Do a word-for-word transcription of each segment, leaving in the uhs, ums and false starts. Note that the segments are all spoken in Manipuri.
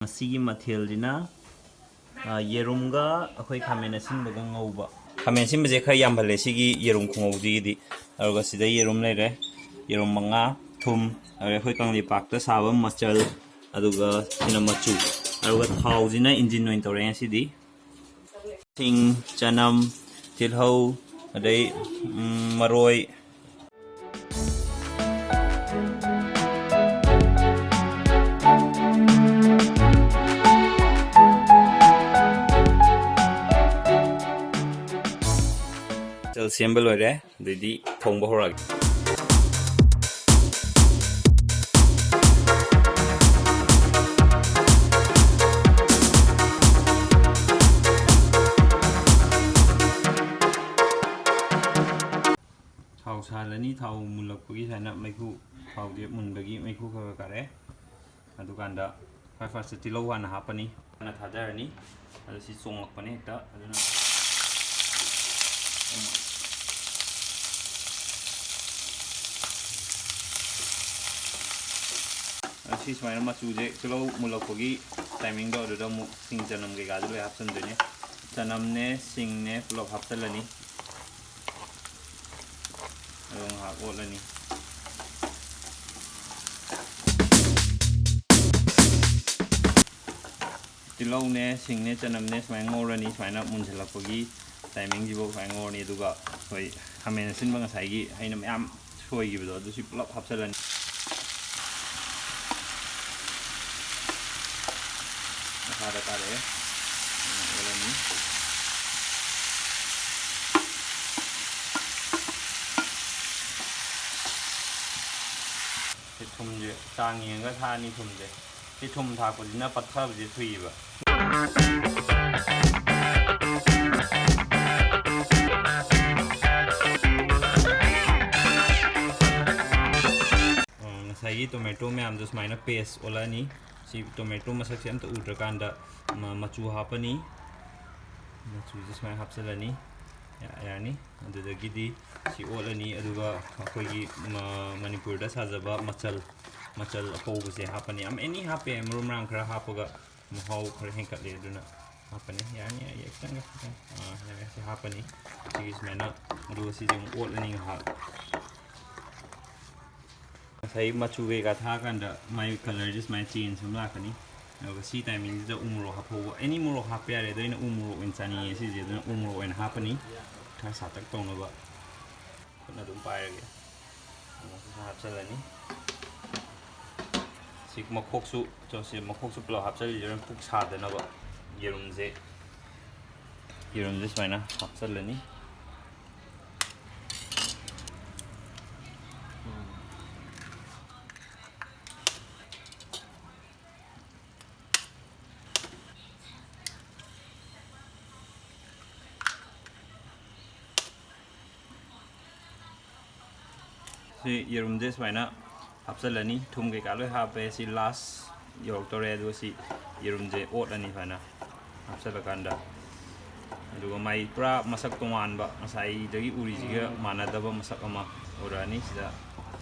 ꯉꯁꯤꯒꯤ ꯃꯊꯦꯜꯁꯤꯅ, ꯑ, ꯌꯦꯔꯨꯝꯒ ꯑꯩꯈꯣꯏ ꯈꯥꯃꯦꯟ ꯑꯁꯤꯟꯕꯒ ꯉꯧꯕ꯫ ꯈꯥꯃꯦꯟ ꯑꯁꯤꯟꯕꯁꯦ ꯈꯔ ꯌꯥꯝꯍꯜꯂꯦ ꯁꯤꯒꯤ ꯌꯦꯔꯨꯝ ꯈꯣꯡꯉꯧꯁꯤꯒꯤꯗꯤ꯫ ꯑꯗꯨꯒ ꯁꯤꯗ ꯌꯦꯔꯨꯝ ꯂꯩꯔꯦ, ꯌꯦꯔꯨꯝ ꯃꯉꯥ, ꯊꯨꯝ, ꯑꯗꯨꯒ ꯑꯩꯈꯣꯏ ꯀꯪꯂꯩꯄꯥꯛꯇ ꯁꯥꯕ ꯃꯆꯜ, ꯑꯗꯨꯒ ꯁꯤꯅ ꯃꯆꯨ, ꯑꯗꯨꯒ ꯊꯥꯎꯁꯤꯅ ꯏꯟꯖꯤꯟ ꯑꯣꯏꯅ ꯇꯧꯔꯦ ꯉꯁꯤꯗꯤ꯫ ꯁꯤꯡ, ꯆꯅꯝ, ꯇꯤꯜꯍꯧ, ꯑꯗꯩ, ꯎꯝ, ꯃꯔꯣꯏ꯫ ꯃꯆꯜ ꯁꯦꯝꯕ ꯂꯣꯏꯔꯦ, ꯑꯗꯩꯗꯤ ꯊꯣꯡꯕ ꯍꯧꯔꯛꯑꯒꯦ꯫ ꯊꯥꯎ ꯁꯥꯍꯜꯂꯅꯤ꯫ ꯊꯥꯎ ꯃꯨꯜꯂꯛꯄꯒꯤ ꯁꯨꯃꯥꯏꯅ ꯃꯩꯈꯨ, ꯊꯥꯎꯁꯦ ꯃꯨꯟꯕꯒꯤ ꯃꯩꯈꯨ ꯈꯔ ꯈꯔ ꯀꯥꯔꯛꯑꯦ꯫ ꯑꯗꯨꯀꯥꯟꯗ ꯈ꯭ꯋꯥꯏ ꯐꯥꯔꯁꯇ ꯇꯤꯜꯍꯧ ꯍꯥꯟꯅ ꯍꯥꯞꯄꯅꯤ, ꯍꯥꯟꯅ ꯊꯥꯗꯔꯅꯤ꯫ ꯑꯗꯨ ꯁꯤ ꯆꯣꯡꯉꯛꯄꯅꯦ ꯍꯦꯛꯇ, ꯑꯗꯨꯅ ꯑꯗꯨ ꯁꯤ ꯁꯨꯃꯥꯏꯅ ꯃꯆꯨꯁꯦ, ꯇꯤꯜꯍꯧ ꯃꯨꯜꯂꯛꯄꯒꯤ ꯇꯥꯏꯃꯤꯡꯗꯣ, ꯑꯗꯨꯗ ꯑꯃꯨꯛ ꯁꯤꯡ ꯆꯅꯝ ꯀꯩꯀꯥꯁꯨ ꯂꯣꯏ ꯍꯥꯞꯆꯤꯟꯗꯣꯏꯅꯦ꯫ ꯆꯅꯝꯅꯦ, ꯁꯤꯡꯅꯦ ꯄꯨꯂꯞ ꯍꯥꯞꯆꯤꯜꯂꯅꯤ꯫ ꯑꯗꯨꯒ ꯉꯥꯏꯍꯥꯛ ꯑꯣꯠꯂꯅꯤ꯫ ꯇꯤꯜꯍꯧꯅꯦ, ꯁꯤꯡꯅꯦ, ꯆꯅꯝꯅꯦ ꯁꯨꯃꯥꯏꯅ ꯉꯧꯔꯅꯤ꯫ ꯁꯨꯃꯥꯏꯅ ꯃꯨꯟꯁꯤꯜꯂꯛꯄꯒꯤ ꯇꯥꯏꯃꯤꯡꯁꯤꯐꯥꯎ ꯁꯨꯃꯥꯏꯅ ꯉꯧꯔꯅꯤ꯫ ꯑꯗꯨꯒ ꯑꯩꯈꯣꯏ ꯈꯥꯃꯦꯟ ꯑꯁꯤꯟꯕ ꯉꯁꯥꯏꯒꯤ ꯑꯩꯅ ꯃꯌꯥꯝ ꯁꯣꯏꯈꯤꯕꯗꯣ, ꯑꯗꯨꯁꯨ ꯄꯨꯂꯞ ꯍꯥꯞꯆꯤꯜꯂꯅꯤ꯫ ꯃꯈꯥꯗ ꯀꯥꯔꯛꯑꯦ꯫ ꯑꯗꯨꯅ ꯑꯣꯠꯂꯅꯤ꯫ ꯁꯤ ꯊꯨꯝꯁꯦ ꯆꯥꯡ ꯌꯦꯡꯉꯒ ꯊꯥꯛꯑꯅꯤ ꯊꯨꯝꯁꯦ꯫ ꯁꯤ ꯊꯨꯝ ꯊꯥꯛꯄꯁꯤꯅ ꯄꯠꯊꯕꯁꯦ ꯊꯨꯏꯌꯦꯕ꯫ ꯎꯝ, ꯉꯁꯥꯏꯒꯤ ꯇꯣꯃꯦꯇꯣ ꯃꯌꯥꯝꯗꯣ ꯁꯨꯃꯥꯏꯅ ꯄꯦꯁ ꯑꯣꯜꯂꯛꯑꯅꯤ꯫ ꯁꯤ ꯇꯣꯃꯦꯇꯣ ꯃꯁꯛꯁꯦ ꯑꯝꯇ ꯎꯗ꯭ꯔꯀꯥꯟꯗ ꯃ-, ꯃꯆꯨ ꯍꯥꯞꯄꯅꯤ꯫ ꯃꯆꯨꯁꯦ ꯁꯨꯃꯥꯏꯅ ꯍꯥꯞꯆꯤꯜꯂꯅꯤ꯫ ꯌꯥ-, ꯌꯥꯔꯅꯤ꯫ ꯑꯗꯨꯗꯒꯤꯗꯤ ꯁꯤ ꯑꯣꯠꯂꯅꯤ꯫ ꯑꯗꯨꯒ ꯑꯩꯈꯣꯏꯒꯤ ꯃ-, ꯃꯅꯤꯄꯨꯔꯗ ꯁꯥꯖꯕ ꯃꯆꯜ, ꯃꯆꯜ ꯑꯄꯧꯕꯁꯦ ꯍꯥꯞꯄꯅꯤ꯫ ꯌꯥꯝ ꯑꯦꯅꯤ ꯍꯥꯞꯄꯦ, ꯃꯔꯨ ꯃꯔꯥꯡ ꯈꯔ ꯍꯥꯞꯄꯒ ꯃꯍꯥꯎ ꯈꯔ ꯍꯦꯟꯀꯠꯂꯦ꯫ ꯑꯗꯨꯅ ꯍꯥꯞꯄꯅꯤ꯫ ꯌꯥꯅꯤ, ꯌꯥꯏ, ꯈꯤꯇꯪꯒ ꯈꯤꯇꯪ, ꯑꯥ, ꯌꯥꯔꯦ, ꯁꯤ ꯍꯥꯞꯄꯅꯤ꯫ ꯁꯤꯒꯤ ꯁꯨꯃꯥꯏꯅ, ꯑꯗꯨꯒ ꯁꯤꯁꯦ ꯑꯃꯨꯛ ꯑꯣꯠꯂꯅꯤ ꯉꯥꯏꯍꯥꯛ꯫ ꯉꯁꯥꯏ ꯃꯆꯨ ꯀꯩꯀꯥ ꯊꯥꯀꯥꯟꯗ ꯃꯥꯏ ꯀꯂꯔꯁꯦ ꯁꯨꯃꯥꯏꯅ ꯆꯦꯟꯖ ꯑꯃ ꯂꯥꯛꯀꯅꯤ꯫ ꯑꯗꯨꯒ ꯁꯤ ꯇꯥꯏꯃꯤꯡꯁꯤꯗ ꯎ ꯃꯣꯔꯣꯛ ꯍꯥꯞꯐꯧꯕ, ꯑꯦꯅꯤ ꯃꯣꯔꯣꯛ ꯍꯥꯞꯄ ꯌꯥꯔꯦ꯫ ꯑꯗꯣ ꯑꯩꯅ ꯎ ꯃꯣꯔꯣꯛ ꯑꯣꯏꯅ ꯆꯥꯅꯤꯡꯉꯦ ꯁꯤꯁꯦ, ꯑꯗꯨꯅ ꯎ ꯃꯣꯔꯣꯛ ꯑꯣꯏꯅ ꯍꯥꯞꯄꯅꯤ꯫ ꯈꯔ ꯁꯥꯇꯛ ꯇꯧꯅꯕ ꯈꯨꯠꯅ ꯑꯗꯨꯝ ꯄꯥꯏꯔꯒꯦ꯫ ꯑꯃꯨꯛ ꯍꯥꯞꯆꯜꯂꯅꯤ꯫ ꯁꯤ ꯃꯈꯣꯛꯁꯨ, ꯆꯣ-, ꯁꯤ ꯃꯈꯣꯛꯁꯨ ꯄꯨꯂꯞ ꯍꯥꯞꯆꯜꯂꯤꯁꯦ ꯍꯣꯔꯦꯟ ꯄꯨꯛ ꯁꯥꯗꯅꯕ꯫ ꯌꯦꯔꯨꯝꯁꯦ, ꯌꯦꯔꯨꯝꯁꯦ ꯁꯨꯃꯥꯏꯅ ꯍꯥꯞꯆꯜꯂꯅꯤ꯫ ꯁꯤ ꯌꯦꯔꯨꯝꯁꯦ ꯁꯨꯃꯥꯏꯅ ꯍꯥꯞꯆꯤꯜꯂꯅꯤ꯫ ꯊꯨꯝ ꯀꯩꯀꯥ ꯂꯣꯏ ꯍꯥꯞꯄꯦ꯫ ꯁꯤ ꯂꯥꯁ ꯌꯧꯔꯛꯇꯧꯔꯦ꯫ ꯑꯗꯨꯒ ꯁꯤ ꯌꯦꯔꯨꯝꯁꯦ ꯑꯣꯠꯂꯅꯤ ꯁꯨꯃꯥꯏꯅ ꯍꯥꯞꯆꯤꯜꯂꯀꯥꯟꯗ꯫ ꯑꯗꯨꯒ ꯃꯥꯏ ꯄꯨꯔꯥ ꯃꯁꯛ ꯇꯣꯉꯥꯟꯕ, ꯉꯁꯥꯏꯗꯒꯤ ꯎꯔꯤꯁꯤꯒ ꯃꯥꯟꯅꯗꯕ ꯃꯁꯛ ꯑꯃ ꯎꯔꯛꯑꯅꯤ ꯁꯤꯗ꯫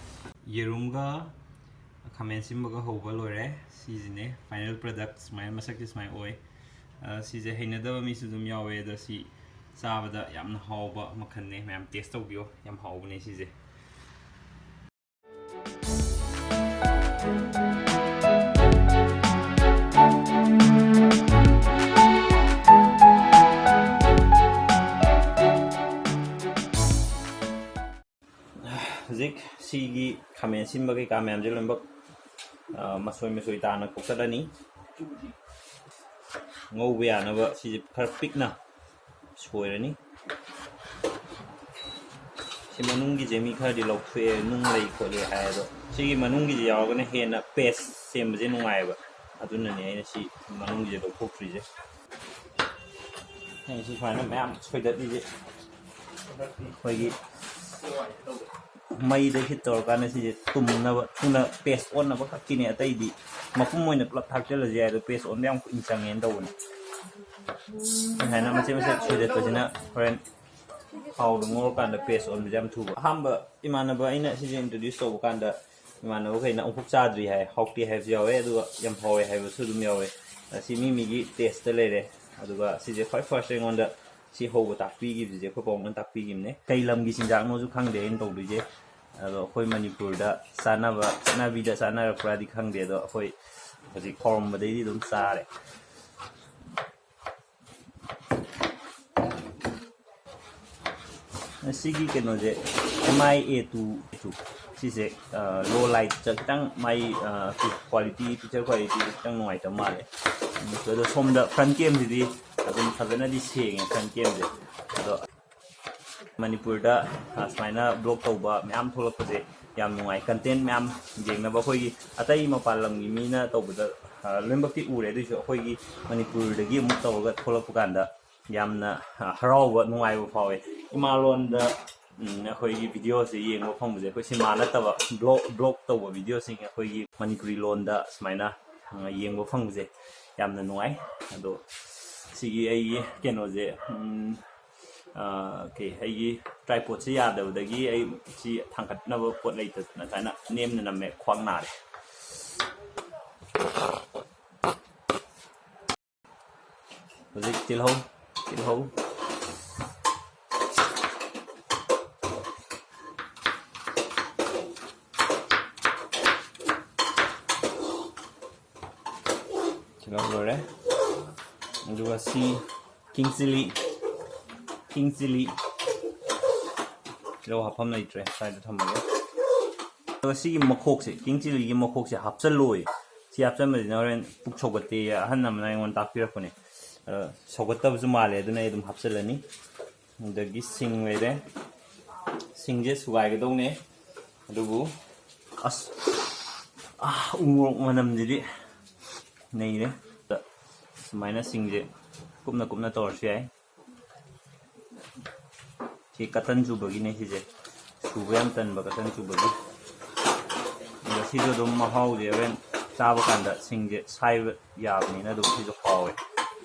ꯌꯦꯔꯨꯝꯒ ꯈꯥꯃꯦꯟ ꯑꯁꯤꯟꯕꯒ ꯍꯧꯕ ꯂꯣꯏꯔꯦ꯫ ꯁꯤꯁꯤꯅꯦ ꯐꯥꯏꯅꯦꯜ ꯄ꯭ꯔꯗꯛ꯫ ꯁꯨꯃꯥꯏꯅ ꯃꯁꯛꯁꯦ ꯁꯨꯃꯥꯏꯅ ꯑꯣꯏ꯫ ꯑ, ꯁꯤꯁꯦ ꯍꯩꯅꯗꯕ ꯃꯤꯁꯨ ꯑꯗꯨꯝ ꯌꯥꯎꯋꯦ, ꯑꯗꯣ ꯁꯤ ꯆꯥꯕꯗ ꯌꯥꯝꯅ ꯍꯥꯎꯕ ꯃꯈꯜꯅꯦ꯫ ꯃꯌꯥꯝ ꯇꯦꯁ ꯇꯧꯕꯤꯌꯣ, ꯌꯥꯝ ꯍꯥꯎꯕꯅꯦ ꯁꯤꯁꯦ꯫ ꯍꯧꯖꯤꯛ ꯁꯤꯒꯤ ꯈꯥꯃꯦꯟ ꯑꯁꯤꯟꯕ ꯀꯩꯀꯥ ꯃꯌꯥꯝꯁꯦ ꯂꯣꯏꯅꯃꯛ, ꯑ, ꯃꯁꯣꯏ ꯃꯁꯣꯏ ꯇꯥꯅ ꯀꯣꯛꯊꯠꯂꯅꯤ꯫ ꯉꯧꯕ ꯌꯥꯅꯕ ꯁꯤꯁꯦ ꯈꯔ ꯄꯤꯛꯅ ꯁꯣꯏꯔꯅꯤ꯫ ꯁꯤ ꯃꯅꯨꯡꯒꯤꯁꯦ ꯃꯤ ꯈꯔꯗꯤ ꯂꯧꯊꯣꯛꯑꯦ, ꯅꯨꯡ ꯂꯩ ꯈꯣꯠꯂꯦ ꯍꯥꯏ, ꯑꯗꯣ ꯁꯤꯒꯤ ꯃꯅꯨꯡꯒꯤꯁꯦ ꯌꯥꯎꯔꯒꯅ ꯍꯦꯟꯅ ꯄꯦꯁ ꯁꯦꯝꯕꯁꯦ ꯅꯨꯡꯉꯥꯏꯌꯦꯕ꯫ ꯑꯗꯨꯅꯅꯦ ꯑꯩꯅ ꯁꯤ ꯃꯅꯨꯡꯒꯤꯁꯦ ꯂꯧꯊꯣꯛꯇ꯭ꯔꯤꯁꯦ꯫ ꯑꯩꯅ ꯁꯤ ꯁꯨꯃꯥꯏꯅ ꯃꯌꯥꯝ ꯁꯣꯏꯗꯠꯂꯤꯁꯦ ꯑꯩꯈꯣꯏꯒꯤ ꯃꯩꯗ ꯍꯤꯠ ꯇꯧꯔꯀꯥꯟꯗ ꯁꯤꯁꯦ ꯇꯨꯝꯅꯕ, ꯊꯨꯅ ꯄꯦꯁ ꯑꯣꯟꯅꯕ ꯈꯛꯀꯤꯅꯦ꯫ ꯑꯇꯩꯗꯤ ꯃꯄꯨꯝ ꯑꯣꯏꯅ ꯄꯨꯂꯞ ꯊꯥꯛꯆꯜꯂꯁꯨ ꯌꯥꯏ, ꯑꯗꯣ ꯄꯦꯁ ꯑꯣꯟꯕ ꯌꯥꯝ ꯀꯨꯏꯅ ꯆꯪꯉꯦꯅ ꯇꯧꯕꯅꯦ꯫ ꯁꯨꯃꯥꯏꯅ ꯃꯆꯦꯠ ꯃꯆꯦꯠ ꯁꯣꯏꯗꯠꯄꯁꯤꯅ ꯍꯣꯔꯦꯟ ꯊꯥꯎꯗ ꯉꯧꯔꯀꯥꯟꯗ ꯄꯦꯁ ꯑꯣꯟꯕꯁꯦ ꯌꯥꯝ ꯊꯨꯕ꯫ ꯑꯍꯥꯟꯕ ꯏꯃꯥꯟꯅꯕ ꯑꯩꯅ ꯁꯤꯁꯦ ꯏꯟꯇ꯭ꯔꯣꯗ꯭ꯌꯨꯁ ꯇꯧꯕ ꯀꯥꯟꯗ ꯏꯃꯥꯟꯅꯕꯈꯩꯅ ꯑꯃꯨꯛꯐꯥꯎ ꯆꯥꯗ꯭ꯔꯤ ꯍꯥꯏ, ꯍꯥꯎꯇꯦ ꯍꯥꯏꯕꯁꯨ ꯌꯥꯎꯋꯦ, ꯑꯗꯨꯒ ꯌꯥꯝ ꯍꯥꯎꯋꯦ ꯍꯥꯏꯕꯁꯨ ꯑꯗꯨꯝ ꯌꯥꯎꯋꯦ꯫ ꯑꯁꯤ ꯃꯤ ꯃꯤꯒꯤ ꯇꯦꯁꯇ ꯂꯩꯔꯦ꯫ ꯑꯗꯨꯒ ꯁꯤꯁꯦ ꯈ꯭ꯋꯥꯏ ꯐꯥꯔꯁ ꯑꯩꯉꯣꯟꯗ ꯁꯤ ꯍꯧꯕ ꯇꯥꯛꯄꯤꯈꯤꯕꯁꯦ ꯑꯩꯈꯣꯏ ꯄꯥꯕꯨꯡꯅ ꯇꯥꯛꯄꯤꯈꯤꯕꯅꯦ꯫ ꯀꯩ ꯂꯝꯒꯤ ꯆꯤꯟꯖꯥꯛꯅꯣꯁꯨ ꯈꯪꯗꯦ ꯑꯩꯅ ꯇꯧꯗꯣꯏꯁꯦ꯫ ꯑꯗꯣ ꯑꯩꯈꯣꯏ ꯃꯅꯤꯄꯨꯔꯗ ꯆꯥꯅꯕ, ꯆꯠꯅꯕꯤꯗ ꯆꯥꯅꯔꯛꯄ꯭ꯔꯥꯗꯤ ꯈꯪꯗꯦ, ꯑꯗꯣ ꯑꯩꯈꯣꯏ ꯍꯧꯖꯤꯛ ꯍꯧꯔꯝꯕꯗꯩꯗꯤ ꯑꯗꯨꯝ ꯆꯥꯔꯦ꯫ ꯁꯤꯒꯤ ꯀꯩꯅꯣꯁꯦ, M I A two, ꯁꯤꯁꯦ ꯂꯣ ꯂꯥꯏꯠꯇ ꯈꯤꯇꯪ ꯃꯥꯏ ꯀ꯭ꯋꯥꯂꯤꯇꯤ, ꯄꯤꯛꯆꯔ ꯀ꯭ꯋꯥꯂꯤꯇꯤ ꯈꯤꯇꯪ ꯅꯨꯡꯉꯥꯏꯇꯕ ꯃꯥꯜꯂꯦ꯫ ꯑꯗꯣ ꯁꯣꯝꯗ ꯐ꯭ꯔꯟ ꯀꯦꯝꯁꯤꯗꯤ ꯑꯗꯨꯝ ꯐꯖꯅꯗꯤ ꯁꯦꯡꯉꯦ, ꯐ꯭ꯔꯟ ꯀꯦꯝꯁꯦ꯫ ꯑꯗꯣ ꯃꯅꯤꯄꯨꯔꯗ ꯑ, ꯁꯨꯃꯥꯏꯅ ꯕ꯭ꯂꯣꯛ ꯇꯧꯕ ꯃꯌꯥꯝ ꯊꯣꯛꯂꯛꯄꯁꯦ ꯌꯥꯝ ꯅꯨꯡꯉꯥꯏ꯫ ꯀꯟꯇꯦꯟ ꯃꯌꯥꯝ ꯌꯦꯡꯅꯕ, ꯑꯩꯈꯣꯏꯒꯤ ꯑꯇꯩ ꯃꯄꯥꯟ ꯂꯝꯒꯤ ꯃꯤꯅ ꯇꯧꯕꯗ ꯑ, ꯂꯣꯏꯅꯃꯛꯇꯤ ꯎꯔꯦ, ꯑꯗꯨꯏꯁꯨ ꯑꯩꯈꯣꯏꯒꯤ ꯃꯅꯤꯄꯨꯔꯗꯒꯤ ꯑꯃꯨꯛ ꯇꯧꯔꯒ ꯊꯣꯛꯂꯛꯄ ꯀꯥꯟꯗ ꯌꯥꯝꯅ ꯑ, ꯍꯔꯥꯎꯕ, ꯅꯨꯡꯉꯥꯏꯕ ꯐꯥꯎꯋꯦ꯫ ꯏꯃꯥꯂꯣꯟꯗ ꯎꯝ, ꯑꯩꯈꯣꯏꯒꯤ ꯚꯤꯗꯤꯑꯣꯁꯦ ꯌꯦꯡꯕ ꯐꯪꯕꯁꯦ, ꯑꯩꯈꯣꯏ ꯁꯤꯃꯥ ꯅꯠꯇꯕ, ꯕ꯭ꯂꯣꯛ ꯕ꯭ꯂꯣꯛ ꯇꯧꯕ ꯚꯤꯗꯤꯑꯣꯁꯤꯡ ꯑꯩꯈꯣꯏꯒꯤ ꯃꯅꯤꯄꯨꯔꯤ ꯂꯣꯟꯗ ꯁꯨꯃꯥꯏꯅ ꯑ, ꯌꯦꯡꯕ ꯐꯪꯕꯁꯦ ꯌꯥꯝꯅ ꯅꯨꯡꯉꯥꯏ꯫ ꯑꯗꯣ ꯁꯤꯒꯤ ꯑꯩꯒꯤ ꯀꯩꯅꯣꯁꯦ, ꯎꯝ, ꯑ, ꯀꯩ, ꯑꯩꯒꯤ ꯇ꯭ꯔꯥꯏꯄꯣꯠꯁꯦ ꯌꯥꯗꯕꯗꯒꯤ ꯑꯩ ꯁꯤ ꯊꯥꯡꯒꯠꯅꯕ ꯄꯣꯠ ꯂꯩꯇꯗꯅ ꯁꯨꯃꯥꯏꯅ ꯅꯦꯝꯅ ꯅꯝꯃꯦ, ꯈ꯭ꯋꯥꯡ ꯅꯥꯔꯦ꯫ ꯍꯧꯖꯤꯛ ꯇꯤꯜꯍꯧ, ꯇꯤꯜꯍꯧ꯫ ꯇꯤꯜꯍꯧ ꯂꯣꯏꯔꯦ꯫ ꯑꯗꯨꯒ ꯁꯤ king chilli, king chilli꯫ ꯇꯤꯜꯍꯧ ꯍꯥꯞꯐꯝ ꯂꯩꯇ꯭ꯔꯦ, ꯁ꯭ꯋꯥꯏꯗ ꯊꯝꯃꯒꯦ꯫ ꯑꯗꯨꯒ ꯁꯤꯒꯤ ꯃꯈꯣꯛꯁꯦ, king chilliꯒꯤ ꯃꯈꯣꯛꯁꯦ ꯍꯥꯞꯆꯜꯂꯣꯏ꯫ ꯁꯤ ꯍꯥꯞꯆꯟꯕꯁꯤꯅ ꯍꯣꯔꯦꯟ ꯄꯨꯛ ꯁꯧꯒꯠꯇꯦ, ꯑꯍꯟ ꯑꯃꯅ ꯑꯩꯉꯣꯟꯗ ꯇꯥꯛꯄꯤꯔꯛꯄꯅꯦ꯫ ꯑ, ꯁꯧꯒꯠꯇꯕꯁꯨ ꯃꯥꯜꯂꯦ, ꯑꯗꯨꯅ ꯑꯩ ꯑꯗꯨꯝ ꯍꯥꯞꯆꯜꯂꯅꯤ꯫ ꯑꯗꯒꯤ ꯁꯤꯡ ꯂꯩꯔꯦ꯫ ꯁꯤꯡꯁꯦ ꯁꯨꯒꯥꯏꯒꯗꯧꯅꯦ꯫ ꯑꯗꯨꯕꯨ ꯑꯁ, ꯑꯥ, ꯎ ꯃꯣꯔꯣꯛ ꯃꯅꯝꯁꯤꯗꯤ ꯅꯩꯔꯦ꯫ ꯁꯨꯃꯥꯏꯅ ꯁꯤꯡꯁꯦ ꯀꯨꯞꯅ ꯀꯨꯞꯅ ꯇꯧꯔꯁꯨ ꯌꯥꯏ꯫ ꯁꯤ ꯀꯇꯟ ꯆꯨꯕꯒꯤꯅꯦ ꯁꯤꯁꯦ꯫ ꯁꯨꯕ ꯌꯥꯝ ꯇꯟꯕ ꯀꯇꯟ ꯆꯨꯕꯒꯤ꯫ ꯑꯗꯣ ꯁꯤꯁꯨ ꯑꯗꯨꯝ ꯃꯍꯥꯎꯁꯦ ꯍꯣꯔꯦꯟ ꯆꯥꯕ ꯀꯥꯟꯗ ꯁꯤꯡꯁꯦ ꯁꯥꯏꯕ ꯌꯥꯕꯅꯤꯅ ꯑꯗꯨꯝ ꯁꯤꯁꯨ ꯍꯥꯎꯋꯦ꯫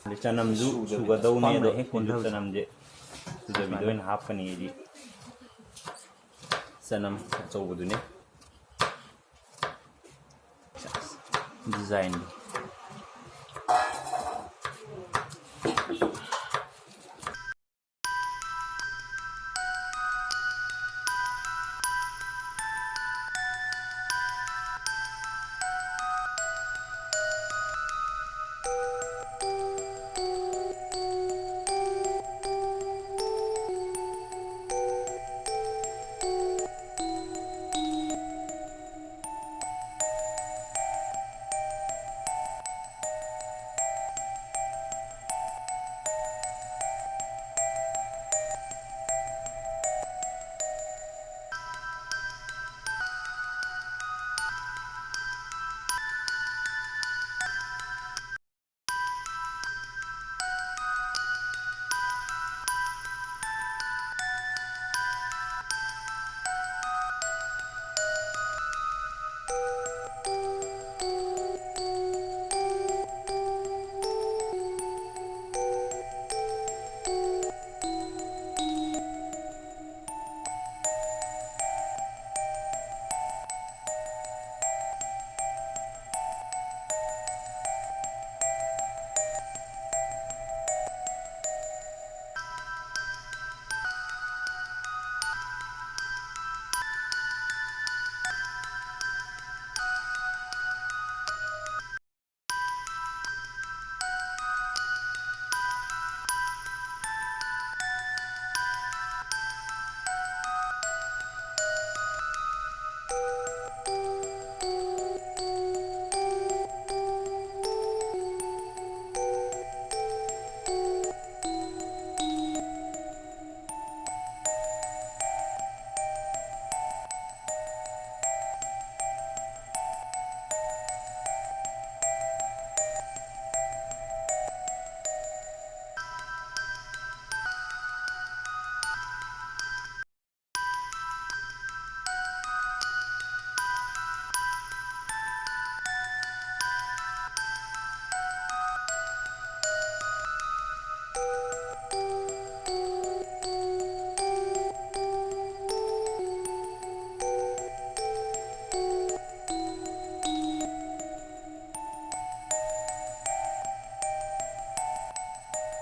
ꯑꯗꯩ ꯆꯅꯝꯁꯨ ꯁꯨꯒꯗꯧꯅꯦ, ꯑꯗꯣ ꯁꯤꯁꯨ ꯆꯅꯝꯁꯦ ꯁꯨꯗꯕꯤꯗ ꯑꯣꯏꯅ ꯍꯥꯞꯀꯅꯤ ꯑꯩꯗꯤ꯫ ꯆꯅꯝ ꯑꯆꯧꯕꯗꯨꯅꯦ꯫ ꯗꯤꯖꯥꯏꯟꯗꯣ꯫